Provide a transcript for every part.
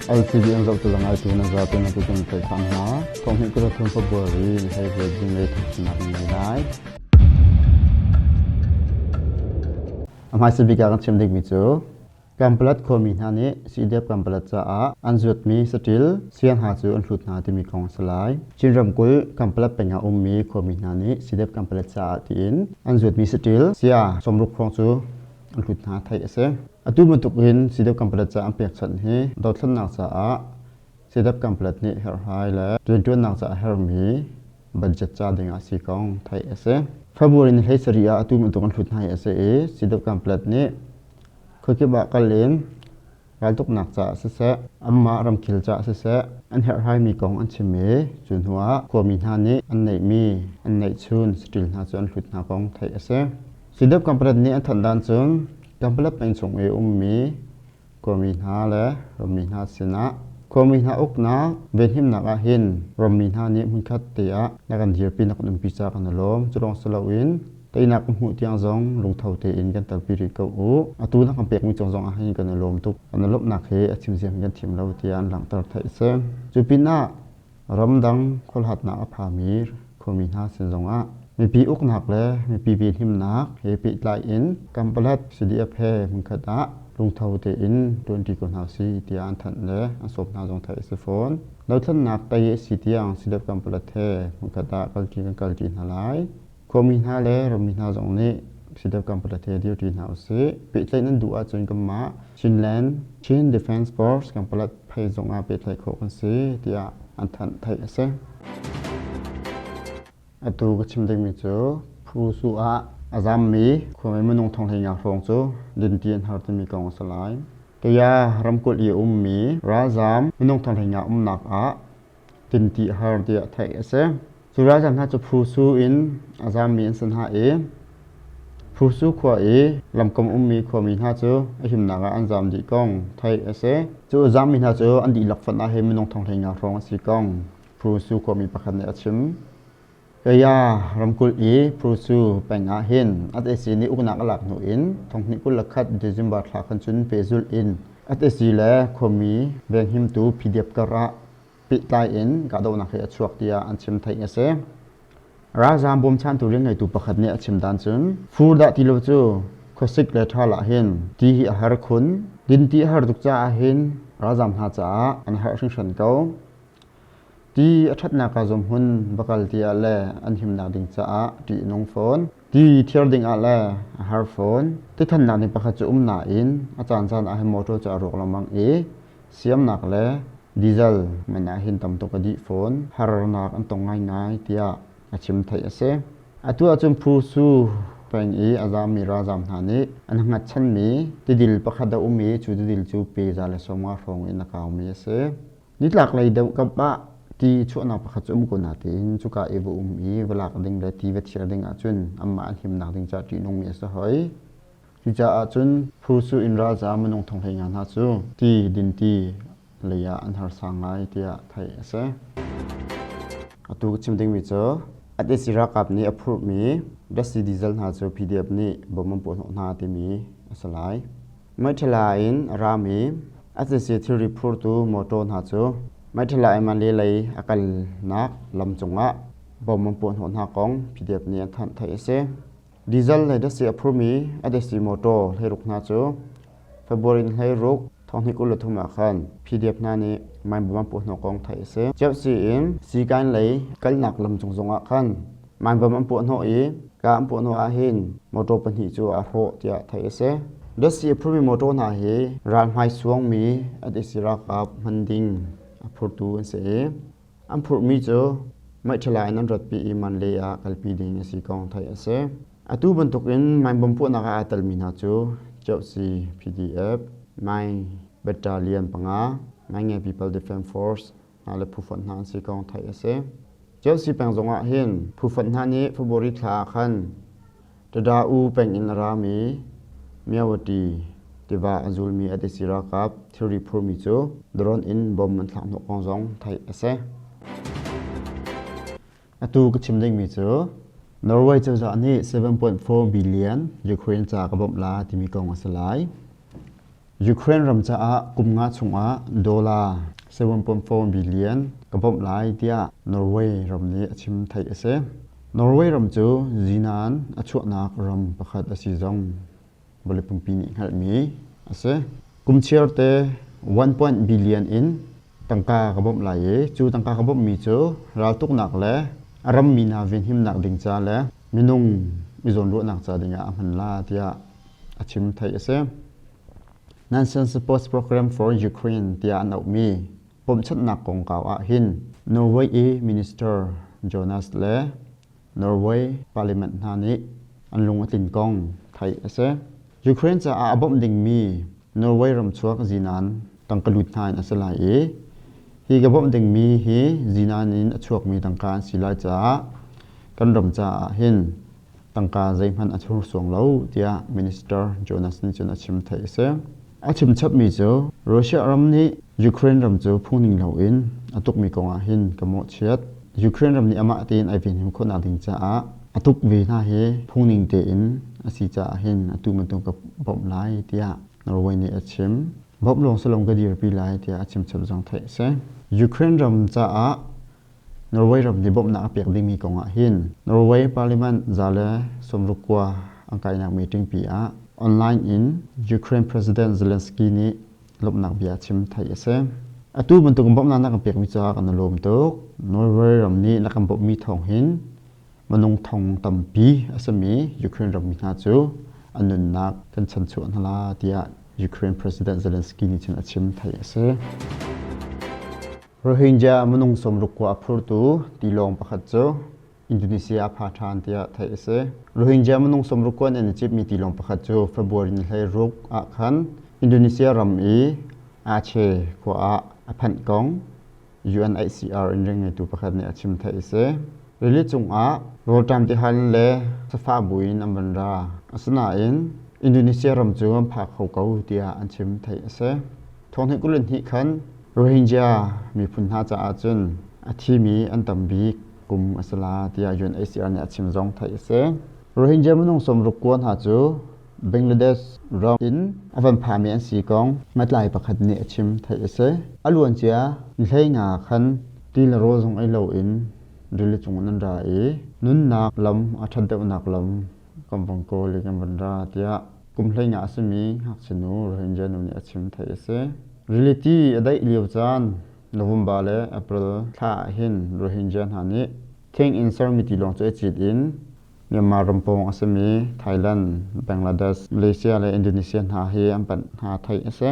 LCD an zohtu le ngaitu na zapi na tutan theih hram hna. Thonghnih kul thum February ni hei riat zinglei thawngchimnak in ngei lai. A hmaisa bik ah kan chim dingmi cu Kanpalet khuami hna nih CDF Kanpalet caah an zuatmi saṭil siangha cu an hlut hna timi kong a si lai. Chin ramkulh Kanpalet peng ah ummi khuami hna nih CDF Kanpalet caah tiin an zuatmi saṭil sia 60 hrawng cu an hlut hna theih a si. Atu bantuk in CDF Kanpalet ca an pekchanh hi dothlennak caah CDF Kanpalet nih herhhai le rianṭuannak caah herhmi budget ca ding ah si kong theih a si. February ni 17 ah atu bantuk an hlut hna hi a si i CDF Kanpalet nih Khuakip ah kal in raltuknak caah siseh, anmah ramkhel caah siseh, an herhhaimi kong an chim i cu hnuah khuami hna nih an neihmi an neihchun saṭil hna cu an hlut hna kong theih a si. Sidep Kampalet nih an thanh dan cun Kampalet peng chung i ummi khuami hna le rammi hna sinah khuami hna uknak venhimnak ah hin rammi hna nih hmunkhat te ah na kan dirpi na kan umpi caah kan i lawm. Cu lawng si loin Teinak ka hmuh tiang zong lungtho tein kan telpi rih ko u. Atu na kan pekmi cung zong ah hin kan i lawm tuk. Kan i lawmhnak hi a chim zia kan thiam lo tiah an langhter theih a si. Cu pinah ramdang khualhatnak a phami khuami hna sin zongah mipi uknak le mipi venhimnak he pehtlai in Kampalet CDF he hmunkhat ah lungtho tein ṭuanṭi ko hna usih tiah an thanh le an sawm hna zong theih a si fawn. Dothlennak tei a si tiang CDF Kampalet he hmunkhat ah kalṭi kan kalṭi hna lai. Khuami hna le rammi hna zong nih CDF Kampala he dirṭi hna usih. Pehtlaih nan duh ahcun kanmah Chinland Chin Defense Force Kampala phei zong ah pehtlaih khawh kan si tiah an thanh theih a si. Atu ka chim dingmi cu Phu ah a zammi khuami minung thong hlei nga hrawng cu dinti an har timi kong a si lai. Kaya ramkulh i a ummi ralzam minung thong hlei nga umnak ah tinti har tiah theih a si. Cu ralzam hna cu Phusu in a zammi an si hna i Phusu khua i lamkam ummi khuami hna cu a himnak ah an zam dih kong theih a si. Cu a zammi hna cu an dihlak fonh ah hin minung thong 15 hrawng a si kong Phusu khuami pakhat nih a chim. Kaya ramkulh i Phusu peng ah hin SAC nih uknak a lak hnu in 2021 December thla khan cun pehzulh in SAC le khuami venghimtu PDF kar ah pehtlai in kahdohnak hi a chuak tiah an chim theih a si. Ralzaam bawmchantu rianngeitu pakhat nih a chim dan cun fur dah ti lo cu khuasik le ṭhal ah hin ti hi a har khun. Dinti a har tuk caah hin ralzaam hna caah an har hringhran ko. Ti a ṭhatnak ah zumhmun va kal ti ah le an himnak ding caah ṭih a nung fawn. Ti thiar ding ah le a har fawn. Ti thannak ding pakhat cu um nain a caancaan ah hin motor cu a rawk lengmang i siamnak le diesel man ah hin tam tuk a dih fawn. Harnak an tong ngaingai tiah a chim theih a si. Atu ahcun Phu Su peng i a zaammi ralzaam hna nih an hngatchanmi tidil pakhat a um i cu tidil cu pe 150 hrawng in a kaumi a si. Nitlaklei deuh kap ah ti chuahnak pakhat cu um ko natein cuka i va um i va lak ding le ti va thiar ding ahcun anmah an himnak ding caah ṭihnungmi a si hoi. Cucaah cun Phusu in ralzaam minung thong 15 hna cu ti dinti lei ah an harsa ngai tiah theih a si. Atu ka chim dingmi cu SAC ralkap nih a phurhmi datsi diesel hna cu PDF nih bom an puahhnawh hna timi a si lai. Meithala in a rami SAC thilri phurtu mawṭaw hna cu Meithala in Mandalay lei a kalnak lam cungah bom an puahhnawh hna kong PDF nih an thanh theih a si. Diesel le datsi a phurmi SAC mawṭaw 16 hna cu February ni 16, 2023 ah khan PDF hna nih mine bom an puahhnawh kong theih a si. Ciapsi in Sikan lei kalnak lam cung zongah khan mine bom an puahhnawh i ka an puahhnawh ahhin mawṭaw pahnih cu aa hrawh tiah theih a si. Datsi a phurmi mawṭaw hna hi ralhmai suangmi SAC ralkap hman ding a phurtu an si i an phurhmi cu meithala in an ratpi i Mandalay ah kalpi ding a si kong theih a si. Atu bantukin mine bom puahnak ah aa telmi hna cu Chelsea PDF, Mine Battalion panga, Mine People Defense Force hna le phufonh hna an si kong theih a si. Chelsea peng zongah hin phufonh hna nih February thla ah khan Tada-U peng in a rami Myawaddy tiva a zulmi SAC ralkap thilri phurmi cu drone in bomb an thlak hnawh kong zong theih a si. Atu ka chim dingmi cu Norway cozah nih 7.4 billion Ukraine ca ka bawmh la timi kong a si lai. Ukraine ram caah kum nga chungah dollar 7.4 billion ka bawmh lai tiah Norway ram nih a chim theih a si. Norway ram cu zinan a chuahnak ram pakhat a si zong vawlei pumpi nih hngalhmi a si. Kum chiar te 1. Billion in tangka ka bawmh lai i cu tangka ka bawmhmi cu raltuknak le a rammi hna venhimnak ding ca le minung i zawnruahnak ca dingah a hman la tiah a chim theih a si. Nansen Support Program for Ukraine tiah an auhmi bawmhchanhnak kongkau ah hin Norway i Minister Jonas le Norway Parliament hna nih an lung a tlin kong theih a si. Ukraine caah a bawmh dingmi Norway ramchuak zinan tangka lut hna in a si lai i hi ka bawmh dingmi hi zinan in a chuakmi tangka an si lai caah kan ram caah hin tangka zeihmanh a hursuang lo tiah Minister Jonas nih cun a chim theih a si. A chim chapmi cu Russia ram nih Ukraine ram cu phungning loin a tukmi kongah hin ka mawhchiat. Ukraine ram nih amah tein ai venhim khawhnak ding caah a tuk ve hna hi phungning tein a si caah hin atu bantuk ka bawmh lai tiah Norway nih a chim. Bawmh lawng si lawng ka dirpi lai tiah a chim chap zong theih a si. Ukraine ram caah Norway ram nih bawmhnak a pek dingmi kong ah hin Norway Parliament 169 an kainak meeting pi ah online in Ukraine President Zelensky nih lawmhnak bia a chim theih a si. Atu bantuk bawmhnak na kan pekmi caah kan i lawm tuk. Norway ram nih na kan bawmhmi thawng hin minung thong tampi a simi Ukraine rammi hna cu an nunnak kan chanchuah hna la tiah Ukraine President Zelensky nih cun a chim theih a si. Rohingya minung 60 kua a phurtu tilawng pakhat cu Indonesia a pha ṭhan tiah theih a si. Rohingya minung 60 an i citmi tilawng pakhat cu February ni 16 ah khan Indonesia ram i Aceh khua ah a phanh kong UNHCR in ring ngeitu pakhat nih a chim theih a si. Rili cungah rawlṭam tihal le safah buin an van ra. Asinain Indonesia ram cu an phak kho ko tiah an chim theih a si. Thawng 22 khan Rohingya miphun hna caah cun a thimi an tam bik kum a si la tiah UNHCR nih a chim zong theih a si. Rohingya minung 60 kua hna cu Bangladesh ram in a van phami an si kong ngatlai pakhat nih a chim theih a si. A luancia ni 15 khan ti le rawl zong ei loin rili cung in an ra i nunnak lam a ṭhat deuhnak lam kan vong kawl i kan van ra tiah kum 15 a simi ngakchia nu Rohingya nu nih a chim theih a si. Rili ti a daih lio caan November le April thla ah hin Rohingya hna nih thing in sermi tilawng cu i cit in Myanmar ram pawng a simi Thailand, Bangladesh, Malaysia le Indonesia hna hi an panh hna theih a si.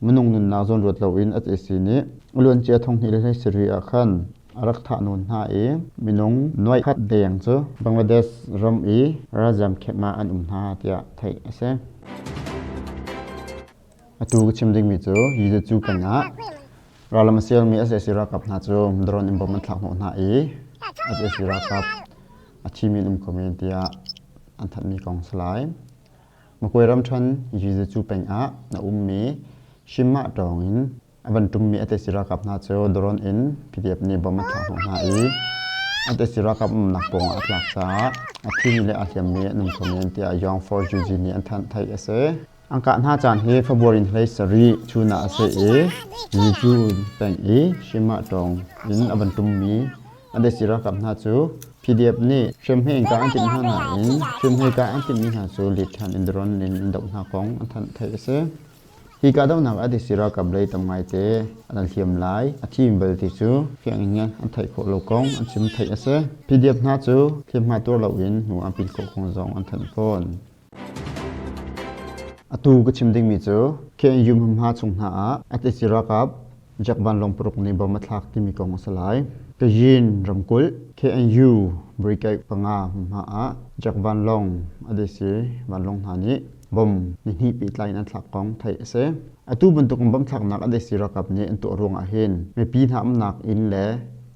Minung nunnak zawnruat loin a si nih luancia 2017 ah khan a rak thah nawn hna i minung nuaih khat deng cu Bangladesh ram i ralzam camp ah an um hna tiah theih a si. Atu ka chim dingmi cu Yizacu peng ah rallam a sialmi sac ralkap hna cu drone in bomb an thlak hnawh hna i sac ralkap a thimi an um kho men tiah an thanhmi kong a si lai. Makwe ramṭhen Yizacu peng ah a ummi Shimah ṭawng in a van ṭummi sac ralkap hna cu drone in PDF nih bomb an thlak hnawh hna i sac ralkap umnak pawng ah a tlak caah a thimi le a hliammi an um kho men tiah Young Force UG nih an thanh theih a si. An kah hna caan hi February 17 chun ah a si i Yizu peng i Shimah ṭawng in a van ṭummi sac ralkap hna cu PDF nih hriamhme in kah an timh hna nain hriamhme kah an timhmi hna cu let ṭhan in drone in an doh hna kong an thanh theih a si. Hi kahdohnak ah sac ralkap lei tam ngaite an hliam lai. A thim bal ti cu fiang in an theih khawh lo kong an chim theih a si. PDF hna cu hliamhma tuar loin hnu an pil khawh kong zong an thanh fawn. Atu ka chim dingmi cu KNU hmunhma chung hna ah sac ralkap Jack vanlawng paruk nih bom a thlak timi kong a si lai. Kayin ramkulh KNU brigade panga hmunhma ah Jack vanlawng ADC vanlawng hna nih bom nihnih pehtlai in an thlak kong theih a si. Atu bantuk in bom thlaknak ADC ralkap nih an tuah ruangah hin mipi hna umnak inn le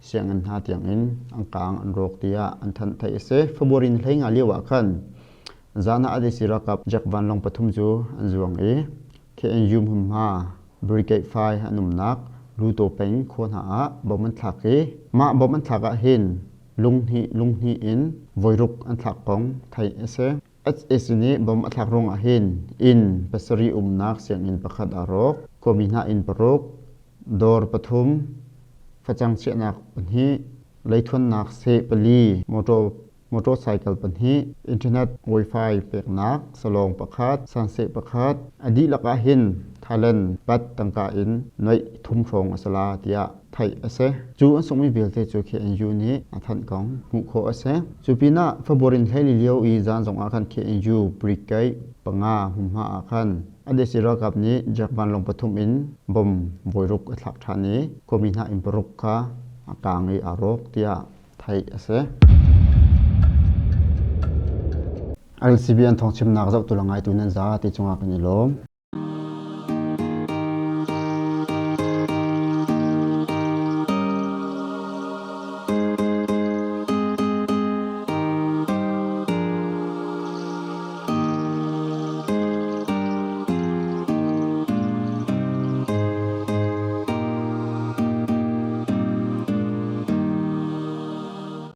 sianginn hna tiangin an kaang an rawk tiah an thanh theih a si. February ni 15 lio ah khan Zan ah ADC ralkap Jack vanlawng pathum cu an zuang i KNU hmunhma Brigade 5 an umnak Luto peng khua hna ah bom an thlak i mah bom an thlak ah hin lunghnih lunghnih in voiruk an thlak kong theih a si. SAC nih bom a thlak ruangah hin inn pasarih umnak sianginn pakhat aa rawk. Khuami hna inn paruk, dawr pathum, facang chiahnak pahnih, leithuannak seh pali, motor motorcycle pahnih, internet wifi peknak salawng pakhat, sanseh pakhat, a dihlak ah hin Thailand bat tangka in nuaih thum hrawng a si la tiah theih a si. Cu an sunghmi vialte cu KNU nih a thanh kong hmuh khawh a si. Cu pinah February 14 lio i zan zongah khan KNU brigade panga hmunhma ah khan ADC ralkap nih jet vanlawng pathum in bom voiruk a thlak ṭhan i khuami hna inn paruk kha a kaang i aa rawk tiah theih a si. LCBN thawngchimnak zohtu le ngaitu nan za ti cungah kan i lawm.